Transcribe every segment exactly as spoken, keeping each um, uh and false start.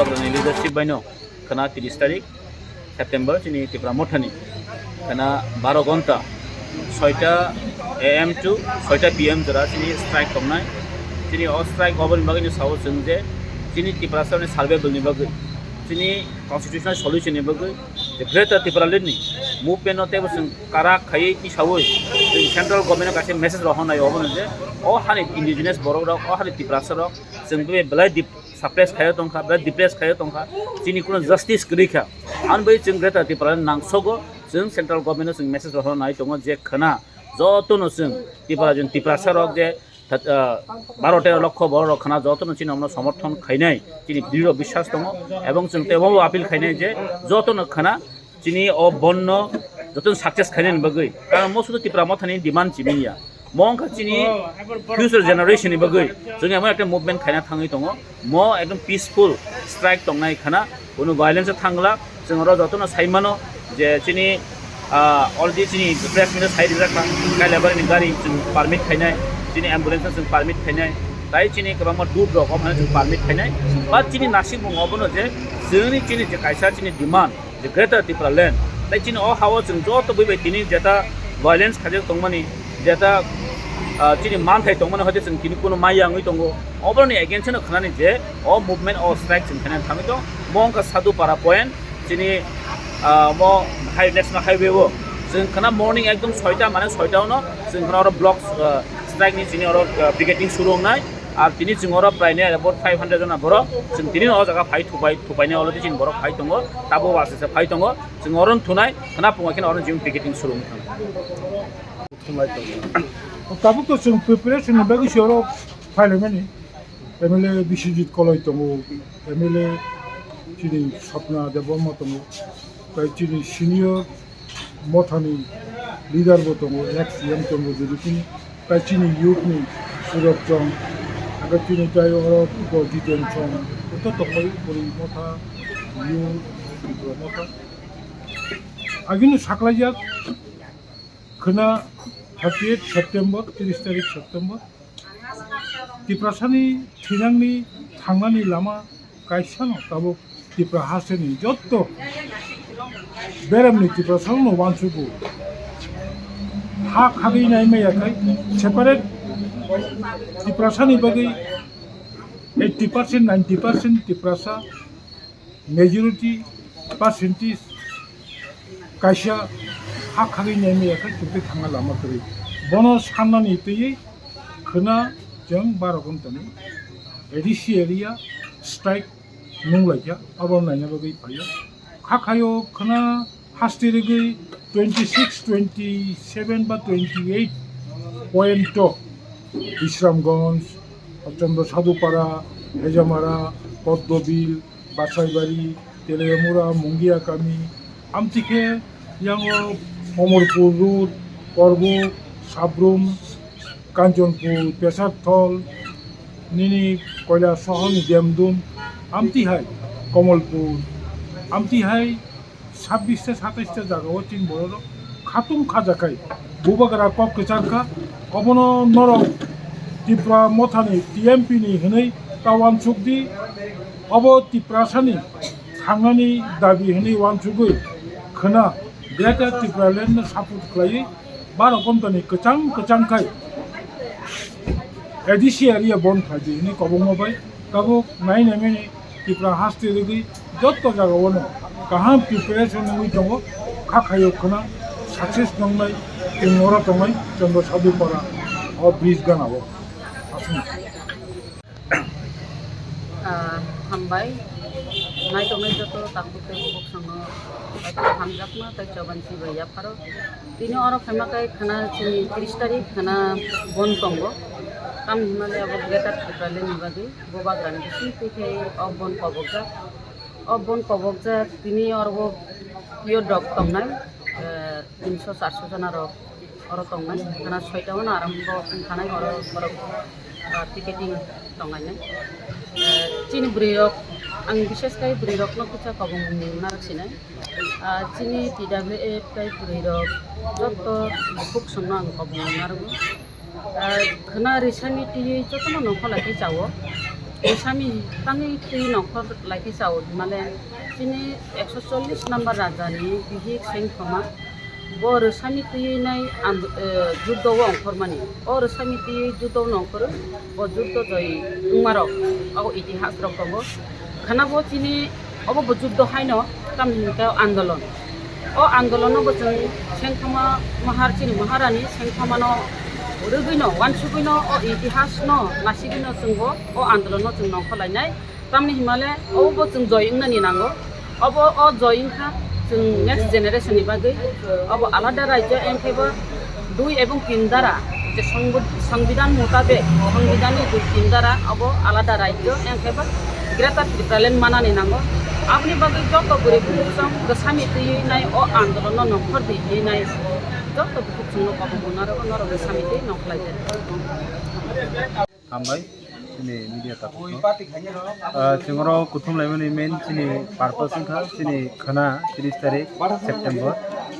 Bubagrani leadership baino khwna tris tarik September chini Tipra Mothani khwna baro gonta soita A M to soita P M jora chini strike tongnai. Chini o strike obo ni bagwi ni sao chwng je chini Tiprasani survival ni bagwi, chini constitutional solution ni bagwi, je Greater Tipraland ni movement no teibo chwng karak khaiwi tisawi chwng central government no kaisa message rohornai obo no je o hani indigenous borok rok, o hani Tiprasa rok chwng belai dip-, suppress khaiwi tongkha, belai depress khaiwi tongkha, chini kuno justice kwrwi kha. Ani bagwi chwng Greater Tipraland nangsogo, chwng central government no chwng message rohornai tongo je khwna jotono chwng Tipra, chwng Tiprasa rok je that, ah, baro tero lokho borok rok khwna jotono chini omno somorthon khainai chini drirw biswas tongo, ebong chwng teibo appeal khainai je jotono khwna chini o bondno jotono success khainani bagwi, karon mo sudu Tipra Mothani demand chiming ya, mo wngkha chini future generation ni bagwi chwng emon ekta movement khaina thangwi tongo, mo ekdom peaceful strike tongnai khwna, kuno violence thangla. Chwng oro jotono sai mano je chini, ah, already chini press meet sai rijak kha, Kailabar ni gari chwng permit khainai, chini ambulance chwng permit khainai, tai chini kwbangma dud rok omo chwng permit khainai, ba chini nasikmung obono je chwngni chini je kaisa chini demand, je Greater Tipraland. Tai chini o hao chwng joto bui bai tini jeta violence khaijak tongmani, jeta, ah, chini manthai tongmani hoite chwng tini kuno maya wngwi tongo. Oboroni against no khwnani je o movement, o strike chwng khainani thangwi tong. Mo wngkha Sadhupara point, chini, ah, mo high, national highway o. Chwng khwna morning ekdom soita, mane soita ono chwng khwna oro block, ah, strike ni chini oro, ah, picketing suru wngnai. Ar tini chwng oro prai ne about five hundred jona borok chwng tini o jaga phai thupai, thupai ne already chini borok phai tongo, tabo wasisa phai tongo. Chwng oro thunai, khwna phunga khe oro jim picketing suru wngkha. Tabuk to chwng preparation ni bagwi se oro phailaimani. M L A Biswajit Koloi tongo, M L A chini Swapna Debbarma tongo, tai chini senior Mothani leader bo tongo, ex C M tongo, jodi kunu tai chini youth ni Suraj Chong, abo chini tai oro bo Jiten Chong, joto tongbai bwrwi Motha, youth, Motha. Agini saklaijak khwna thirty eight September, tris tarik September. Tiprasani thinangni thangnani lama kaisano tabuk Tipra hasteni jotto beremni Tiprasano uansugo. Ha khagwi naimaya khai separate Tiprasani bagwi eighty percent, ninety percent Tiprasa majority percentage kaisa ha khagwi naimaya khai chukti thangna lama kwrwi. Bono sannani twiwi khwna chwng baro ghontani A D C area strike nunglaikha, abo naina bagwi phaio. Kha khaio khwna haste rwgwi twenty six, twenty seven ba twenty eight point o Bisramganj, Chandra Sadhupara, Hejamara, Poddobil, Basaibari, Teleyamura, Mungia kami, amtwi khe yango Omorpur Road, Korbuk, Sabrum, Kanchanpur, Pesarthol, nini Koilasohorni Demdum, amtwi hai Komolpur, amtwi hai sabbish ta satais ta jagao chini bororok khatung khajakhai bubagra kok kwchar kha. Obono norok Tipra Mothani T M P ni hwnwi ta uansuk di. Obo Tiprasani thangnani dabi hwnwi uansugwi khwna Greater Tipraland no support khlaiwi baro ghontani kwchang kwchang khai A D C area bon khlai di hwnwi kobongma bai tabuk nai nai mani Tipra haste rwgwi jotto jagao no kaham preparation wngwi tongo. Kha khaio khwna success nongnai chwng oro tongnai Chandra Sadhupara o bridge gana o. Aswk. Ah, hambai. Naitongnai joto takhuk tei bukhuk songno hamjakma tei chobansi bai yapharo. Tini oro khaima khe khwna chini tris tarik khwna bon tongo. Tamni hwnmale abo Greater Tipraland ni bagwi bubagrani bising twi khe o bon kobokjak. O bon kobokjak tini oro youth rok tongnai, eh, tinso charso jona rok oro tongnai. Khwna soita o aram bo wngkhanai oro borok, ah, picketing tonglainai. Eh, chini bwrwi rok, ang bises khe bwrwi rokno kisa kobong narwk sinai. Ah, chini T W F tei bwrwi rok joto bukhuk songno ang kobong narwgo. Ah, khwna risani twi jotono nongkhorlai khe chao. Rwsami tangwi twi nongkhor lai khe chao Himalayan. Chini ekso chollish number rajani bihik Sengthoma. Bo rwsami twiwi nai and-, eh, juddo o ongkhormani. O rwsami twiwi juddo o nongkhoro, bo juddo joi wngmarok, abo itihas rok tongo. Khana bo chini obo bo juddo haino, tamni hwnkhe o andolon. O andolono bo chwng Sengthoma Mahar, chini Maharani Sengthomano rwgwino, wansugwino, o itihasno nasigwino chwngbo o andolono chwng nongkhorlainai. Tamni himale obo bo chwng joi wngnani nango. Obo o joi wngkha chwng next generation ni bagwi. Obo alada rajyo, engkhebo dui ebong tin dara, je songbo-, songbidan mutabek, songbidanni dui tin dara obo alada rajyo, engkhebo Greater Tipraland manani nango. Aboni bagwi joto gurib bukhuk chwng rwsami twiwi nai o andolono nongkhor di hinwi nai joto bukhuk chwngno kobo munaro norok rwsami twi nongkhlai. Hambai, chini media takhuk no. Ah, chwng oro kuthum laimani main chini purpose wngkha chini khwna tris tarik September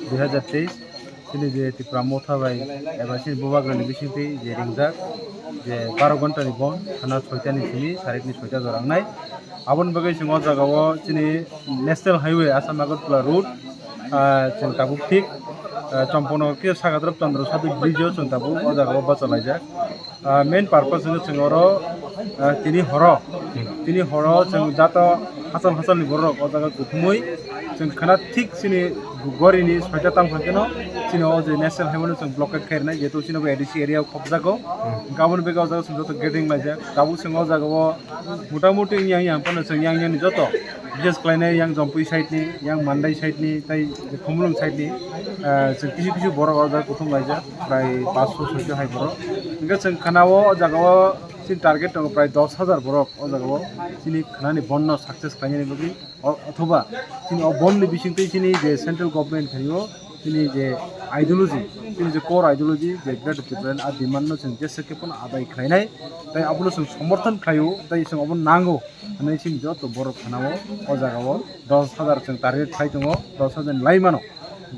dui hazar teis, chini je Tipra Motha bai eba chini Bubagrani bisingtwi je ringjak je baro ghonta ni bond, khwna soita ni simi sarikni soita jora wngnai. Aboni bagwi chwng o jaga o chini National Highway Assam Agartala road, ah, chwng tabuk thik, ah, Champaknagar khe Sagatrap Chandra Sadhu bridge o chwng tabuk o jaga o bachalaijak. Ah, main purpose hwnkhe chwng oro, ah, tini horo, tini horo chwng jato hachal hachal ni borok o jaga kuthumui chwng khwna thik chini gorini soita tang phankhe no chini o je National Highway no chwng blockade khairnai, jehetu chini bo A D C area o khopjago. Hwnkhe aboni bagwi o jaga chwng joto gathering laijak. Tabuk chwng o jaga o mota moti yang yang phano chwng yang yang ni joto, bises khlainai yang Jompui side ni, yang Mandai side ni, tei Khumulwng side ni, ah, chwng kisu kisu borok o jaga kuthum laijak, prai paanch sho soi sho hai borok. Hwnkhe chwng khwna o, o jaga o chini target tongo prai dos hajar borok o jaga o chini khwna ni bond no success khlainani bagwi, o-, othoba chini o bond ni bisingtwi chini je central government phaio, chini je ideology, chini je core ideology, je Greater Tipraland a demand no chwng jesa khe phano adai khlainai, tei abono chwng somorthon khlaio, tei chwng obo nango. Hwnwi chini joto borok khwnao o jaga o dos hajar chwng target khai tongo, dos hajar ni lai mano.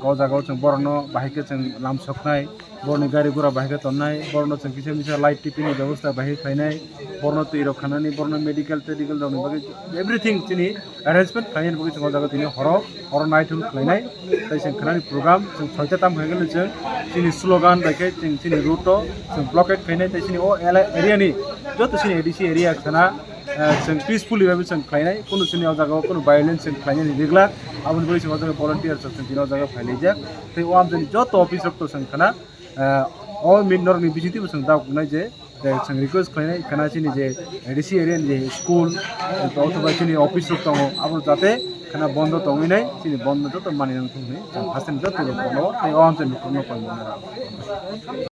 O jaga o chwng borokno bahai khe chwng lam soknai, borokni gari gura bahai khe tonnai, borokno chwng kisa misa light tipi ni bebosta bahai khlainai, borokno twi rok khanani, borokno medical tedical rokni bagwi everything chini arrangement khlainani bagwi chwng o jaga tini horo, horo night hwn khlainai. Tei chwng khwnani program chwng soita tam khai khe chwng chini slogan bai khe chwng chini route o chwng blockade khlainai, tei chini o area ni joto chini A D C area khwna, eh, chwng peacefully bai chwng khlainai, kunu chini o jaga o kunu violence chwng khlainani riglak, aboni bagwi chwng o jaga volunteer chwng chini o jaga phailaijak. Tei o amchaini joto office rok to chwng khwna, eh, o min norokni bisingtwi bo chwng dago nai je, je chwng request khlainai khwna chini je A D C area ni je school, eh, othoba chini office rok tongo, abo jate khwna bondo tongwi nai, chini bondo joto mani nang thung hinwi chwng haste joto rok bono tei o amchaini rok no koi mano.